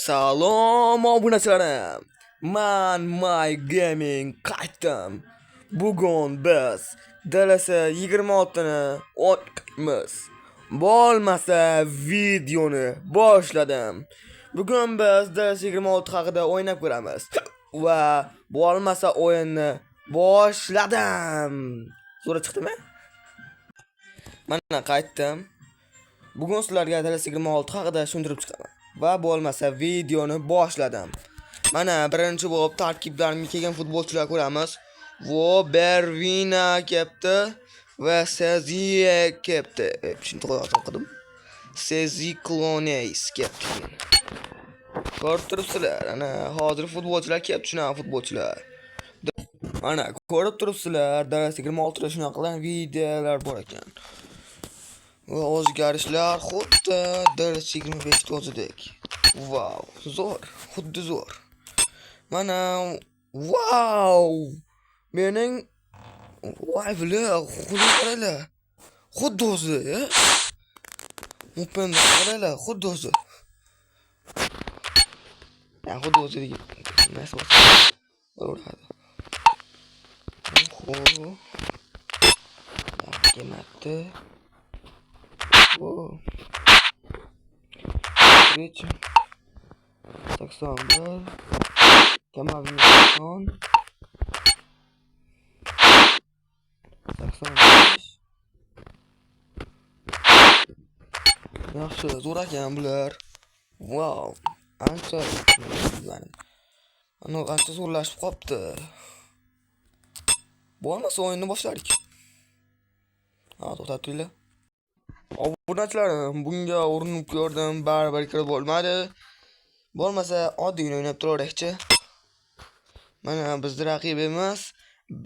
Salom, obunachilarim. Man My Gaming qaytdim. Bugun biz DLS 26 ni o'tmiz. Bo'lmasa, videoni boshladim. Bugun biz DLS 26 haqida o'ynab ko'ramiz. Va bo'lmasa, o'yinni boshladim. Zo'ra chiqdimi? Mana qaytdim. Bugun sizlarga DLS 26 haqida tushuntirib chiqaman. Va bo'lmasa, videoni boshladim. Mana birinchi bo'lib tarkiblarimga kelgan futbolchilar ko'ramiz. Vo Bervina kelibdi va Seziye kelibdi. Shuni to'g'ri o'qidim. Sezi Clones kelibdi. Ko'rib turibsizlar. Ana hozir futbolchilar kelibdi, shunaqa futbolchilar. Mana ko'rib turibsizlar, DLS 26 da shunaqa videolar bor ekan. Va o'zgarishlar xuddi DLS 25 da o'zidek. Vau, zo'r, xuddi zo'r. Mana, vau! Mening voy bular, xuddi qaranglar. Xuddi o'zi, ya. Open qaranglar, xuddi o'zi. Ya, xuddi o'zi degan. Nima bo'lsa bo'laveradi. Oho. Kelmabdi. O. Rich. 81. Kamavinga. 85. Yaxshi, zo'r ekan bular. Vau. Ancha Ano ancha zo'rlashib qopti. Bo'lmasa, o'yinni boshladik. Ha, to'xtab turinglar. Obunachilarim, bunga urinib ko'rdim, baribir kirib bo'lmadi. Bo'lmasa, oddiygina o'ynab turaveraylikchi. Mana bizni raqibimiz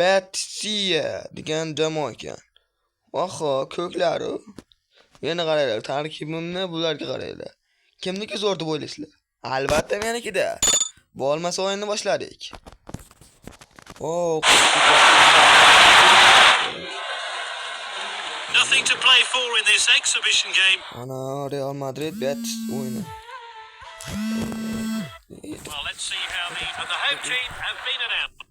Betsia degan jamoa ekan. Oho, ko'klari. Meni qaranglar, tarkibimni bularga qaranglar. Kimniki zo'r deb o'ylaysizlar? Albatta, menikida. Bo'lmasa, o'yinni boshladik. O, Nothing to play for in this exhibition game. Ana Real Madrid Betis o'yini. Well, let's see how the home team have been announced.